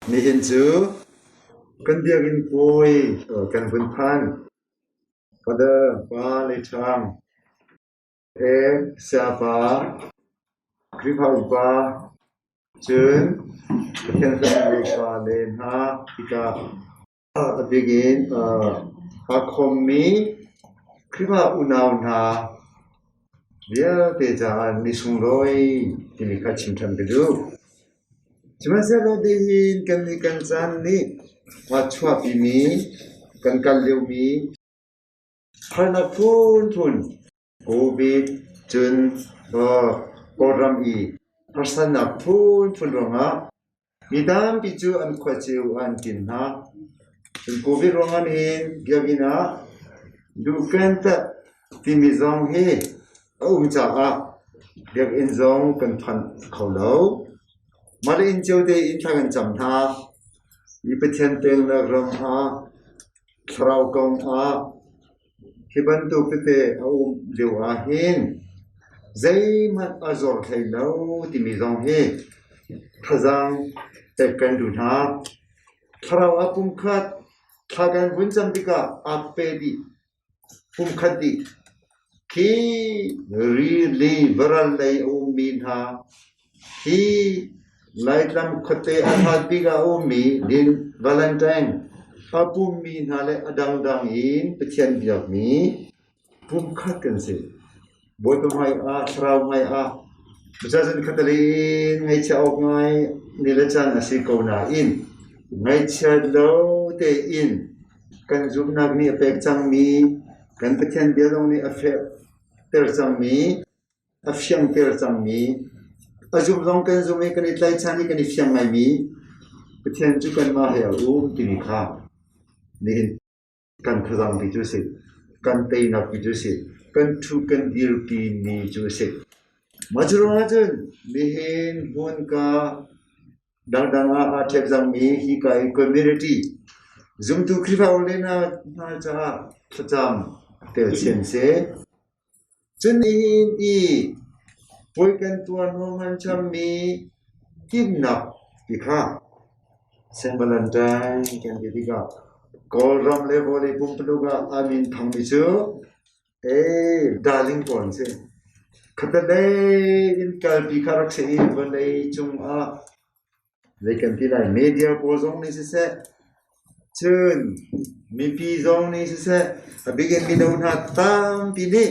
Nihin cu kan biakinn puai kan vun phan. Father Pa Le Ṭhang he Sayapa, Khrihfa upa, cun Pathian fanu fale hna tikah a bik in aa khawmmi Khrihfa unau hna vialte caah ni sunglawi timi kha chim ṭhan ka duh. Sihmanhsehlaw nihin kannih kan caan nih aa chuahpimi kan kal liomi harnak phunphun Covid cun Kawlram i harsatnak phunphun ruangah mi tampi cu an khua cio ah an ṭin hna. Cun Covid ruangah nihin biakinn ah duhkentet timi zong hi a um caah biakinn zong kan phanh kho lo. Mah le inn cio tein thla kan cam hna. Mi Pathian peknak ram ah thlarau kong ah Hi bantuk tete a um lio ahhin zeihmanh a zor hlei lo timi zong hi thazaang pek kan duh hna. Thlarau ah pumkhat thla kan vun cam tikah aa pe dih, pumkhat dih. Khi rili varal lei a ummi hna hi Laitlang khuate a hlat bik ah a ummi Lin Valentine a pummi hna le a dangdang in Pathian biakmi pumkhat kan si. Bawipa hmai ah, thlarau hmai ah cazin khattelei in ngaihchia awk ngai ni le caan a si ko nain ngaihchiat lo tein kan zumhnak nih a pek cangmi kan Pathian bia zong nih a fehter cangmi a fiangter cangmi, a zumh zong kan zumh i kan i tlaihchan i kan i fiang ngaimi Pathian cu kanmah he a um timi kha nihin kan khuazangpi cu a si. Kan teinak pi cu a si. Kan ṭhu kan dirpi mi cu a si. Mah cu ruangah cun nihin hmunka dangdang ah aa ṭhek cangmi hika i community zumtu Khrihfa le hna caah thlacam tel chin seh. Cun nihin i puai kan tuah hnu hmanchammi timhnak ti kha Saint Valentine kan ti tikah Kawlram le vawlei pumpuluk ah a min thangmi cu ee darling pawl an si. Khatalei in kalpi kha rak si i vawlei cungah Zei kan ti lai, media pawl zong nih siseh, cun mipi zong nih siseh, a bik in mino hna tampi nih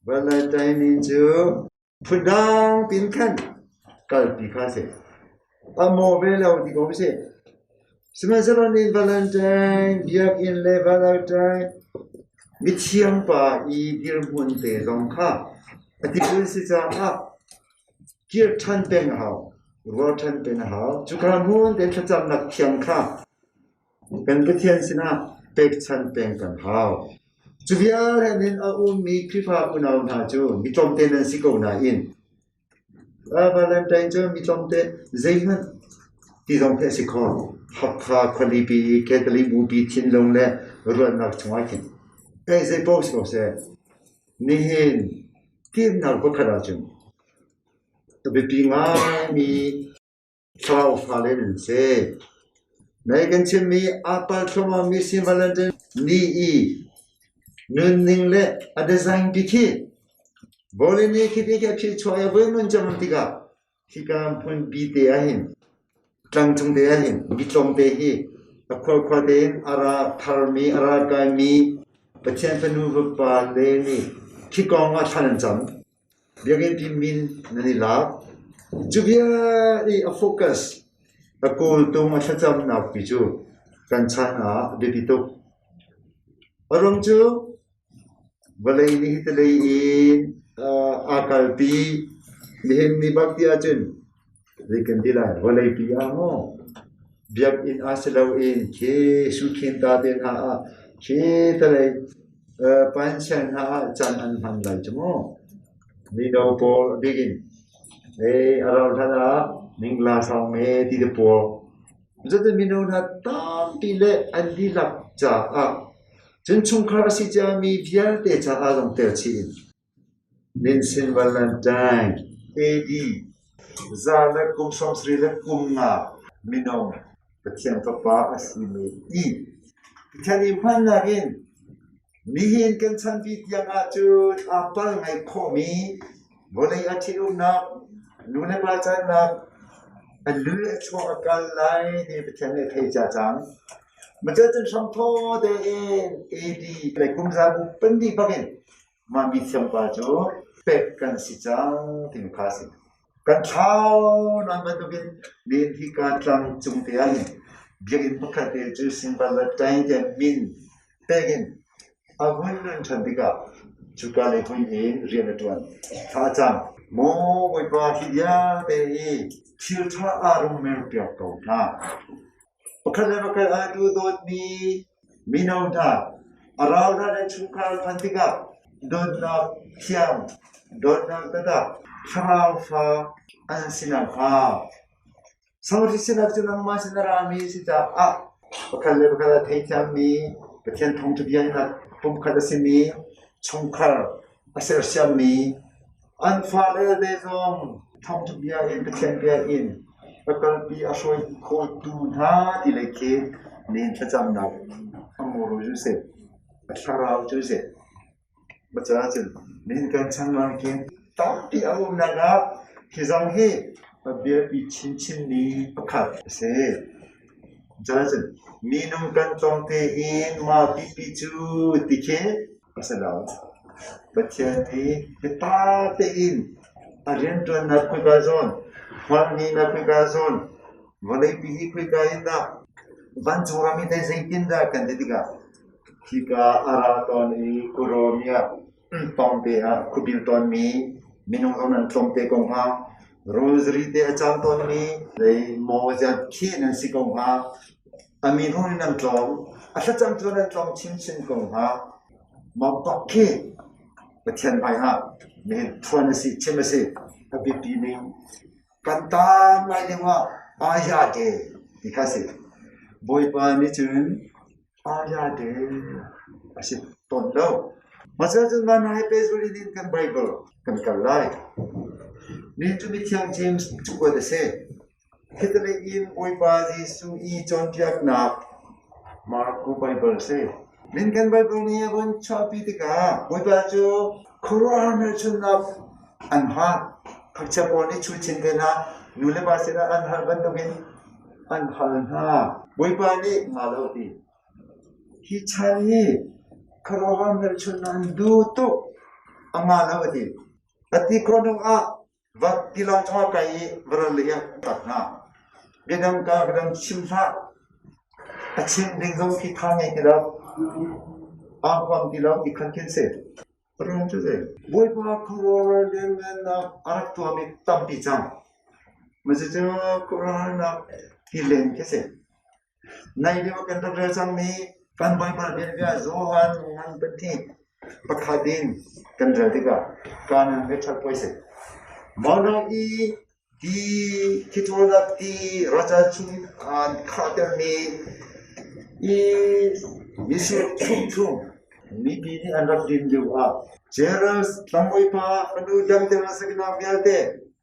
Valentine cu phundang pin khan kalpi kha a si. A maw ve lo ti ko si. Sihmanhsehlaw nih Valentine biakinn le Valentine mithiang pa i dirhmun te zong kha a ti si caah kir ṭhan peng a hau, rual ṭhan peng a hau. Cuka hmun te thlacamnak thiang kha kan Pathian sinah pekchanh peng kan hau. Cu vialte in a ummi Khrihfa unau hna cu mi tlawmte nan si ko nain Valentine cu mi tlawmte zeihmanh ti zong khi a si kho. Hakha khualipi i Catholic bupi thinlung le ruahnak chungah khin zei paoh si ko seh, Nihin fimnak pakhat ahcun a biapi ngaimi thlarau fale nan si. Nai kan chimmi aa pal thluahmahmi Saint Valentine ni i nunning le a design pi khi vawlei nih khi ti khi a phichuah i a voi nun cang tikah Hika hmunpi te ahhin tlangcung te ahhin mi tlawmte hi a khualkhua tein a ra tharmi, a ra kaimi Pathian fanu vapa le nih khi kong ah thla nan cam. Biakinn pi min nan i lak. Cu vial i a focus, a kawltung, a thlacamnak pi cu kan chan ah a biapi tuk. A ruang cu Vawlei nih hitilei in aa kalpi. Nihin ni bak ti ahcun zei kan ti lai? Vawleipi ah maw biakinn ah si loin khi Sukhin ta te hna ah khi talei pansian hna ah caan an hman lai cu mu. Mino pawl a bik in a rauh hlan ah mingla sawng me ti te pawl. Cutin mino hna tampi le an dihlak caah Cun chungkhar a si ciami vialte caah zong tel chih in Minsin Valentine AD 175 mino. Pathian Fapa a simi i Pathian i hmannak in nihin kan chanpi tiang ahcun aa pal ngai khawhmi vawlei a ṭhitumnak, nu le pa cannak, a lu a chuak a kal lai ti Pathian nih a thei cia cang. Macun hramthaw tein AD le kum zabu pandi bak in mah mithiang pa cu pek kan si cang timi kha a si. Kan thlau nan bantukin nihin hika tlang cung te ah hin biakinn pakhat te cu Sinvalataing tiah min pek in a hun nun ṭhan tikah cuka lei hmun in rian a ṭuan. Thla a cam. Maw Bawipa, hi vialte hi thil ṭha ah rung merpiak ko hna. Pakhat le pakhat aa duhdawtmi mino hna, a ralhlan le chungkhar phanh tikah dawtnak thiang, dawtnak taktak, thlarau fa an si nakhnga Samari sinak cu nangmah sin a rami a si caah pakhat le pakhat a theithiammi, Pathian thawngṭha bia in pumkhat a simi, chungkhar a sersiammi, An fale te zong thawngṭha bia in Pathian bia in a kalpi a hruai khawhtu hna ti lei khi nihin thlacamnak a muru cu si, a thlarau cu si. Macaah cun nihin kan chan bangkin tampi a umnak ah hi zong hi a biapi chinchinmi pakhat a si. Caah cun minung kan tlawm tein mah pipi cu ti khi a si lo. Pathian nih biatak tein a rianṭuannak khoika zawn, hmualngeihnak khoika zawn, vawleipi hi khoika in dah vancung ram hi teh zeitindah kan ti tikah hika a ra tawn i Kawrawmia pawngte ah khuabil tawnmi minung zong nan tlawmte ko hnga. Rosary te a cam tawnmi lei maw ziat khi nan si ko hnga. A mi hnu in nan tlawm, a thlacam cu nan tlawm chinchin ko hnga. Mah bak khi Pathian hmaiah nihin phuan a si, chim a si. A biapi ning kan taan lai lio ah aya te ti kha si. Bawipa nih cun aya te a si tawn lo. Mah cun mah hna he pehzulh in kan Bible kan kal lai. Nihin cu mithiang James cakuat a si. Hitlei in Bawipa Jesuh i cawnpiaknak Marko Baibal a si. Lincoln Baibal nih a vun chuahpi tikah Bawipa cu khuaruahhar hmelchunhnak an hal. Ngakchia pawl nih chuchin te hna nu le pa sinah an hal bantukin an hal hna. Bawipa nih nga lo a ti. Hi chan hi khuaruahhar hmelchunhnak an duh tuk. A nga lo a ti. A ti khawh hnu ah Va tilawng chungah kai i va ral lei ah tak hna. Biadang ka biadang chim hlah. A chim ding zong khi tha ngei ti lo. Aa huam ti lo ti khan khin si. Ram cu zei? Bawipa khuaruahhar lianngannak a rak tuahmi tampi cang. Cucu khuaruahharnak ti len khi si. Nai lio kan rak rel cangmi kan Baibal bianbia Johan ngan pahnih pakhat in kan rel tikah Kanaan he ṭhat puai si. Mawlawng i ti thiṭawlnak ti racal chung an khahtermi i mitsur chungchung mipi nih an rak din lio ah Jairus tlangbawipa fanu damter a sinak vialte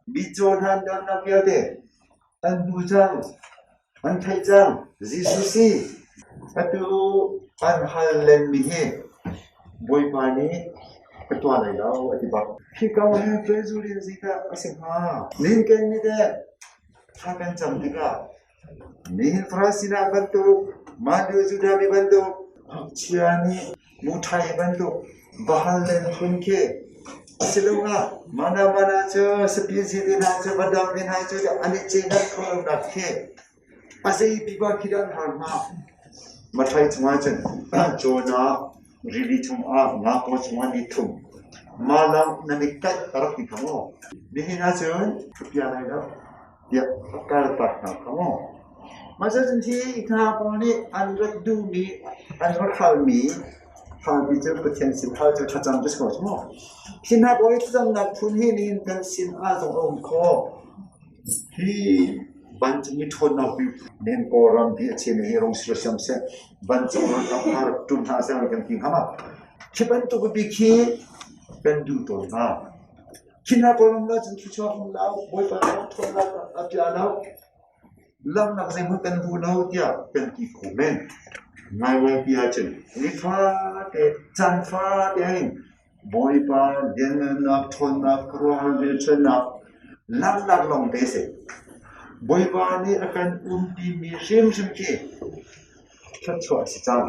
mitcaw hna an damnak vialte an hmu cang. An theih cang. Jesuh si. Atu an hal lenmi hi Bawipa nih ka tuah lai lo a ti bak. Hi kong hi pehzulh in zeidah a si hnga? Nihin kan nih teh thla kan cam tikah nihin Farasi hna bantuk, mah lio Judah mi bantuk, ngakchia nih muṭhai bantuk va hal len phun khi asiloah mana mana cu sapin si te hna cu va dam te hna cu an i cehnat khawh lonak khi a zei pipa khi dah an har hnga? Maṭhai chungah cun Jonah rili chungah ngapaw chungah ni thum mah lawng nan i kaih ka rak ti kha maw? Nihin ahcun ka pia lai lo tiah a kaltak hna kha maw? Mah cun hi hna pawl nih an rak duhmi, an rak halmi halmi cu Pathian sin hal cu thlacam cu si ko cu maw? Hi hna pawl i thlacamnak phun hi nihin kan sin ah zong a um khawh. Hi vancung i ṭhawnnak bik nihin Kawlram ti a chim hi rung sersiam seh, vancung ram har ṭum hna seh kan ti hnga ma? Khi bantuk bik hi kan duh tawn hna. Khi hna pawl ram ah cun thluachuah um lo, Bawipa ram ṭhawnnak a pia lo. Langhnak zeihmanh kan hmu lo tiah kan ti kho men. Ngaingai ti ahcun nifate caan fate hin Bawipa lianngannak, ṭhawnnak, khuaruahhar velchunnak, langhnak lawng te si. Bawipa nih a kan umpimi hrimhrim khi thluachuah a si cang.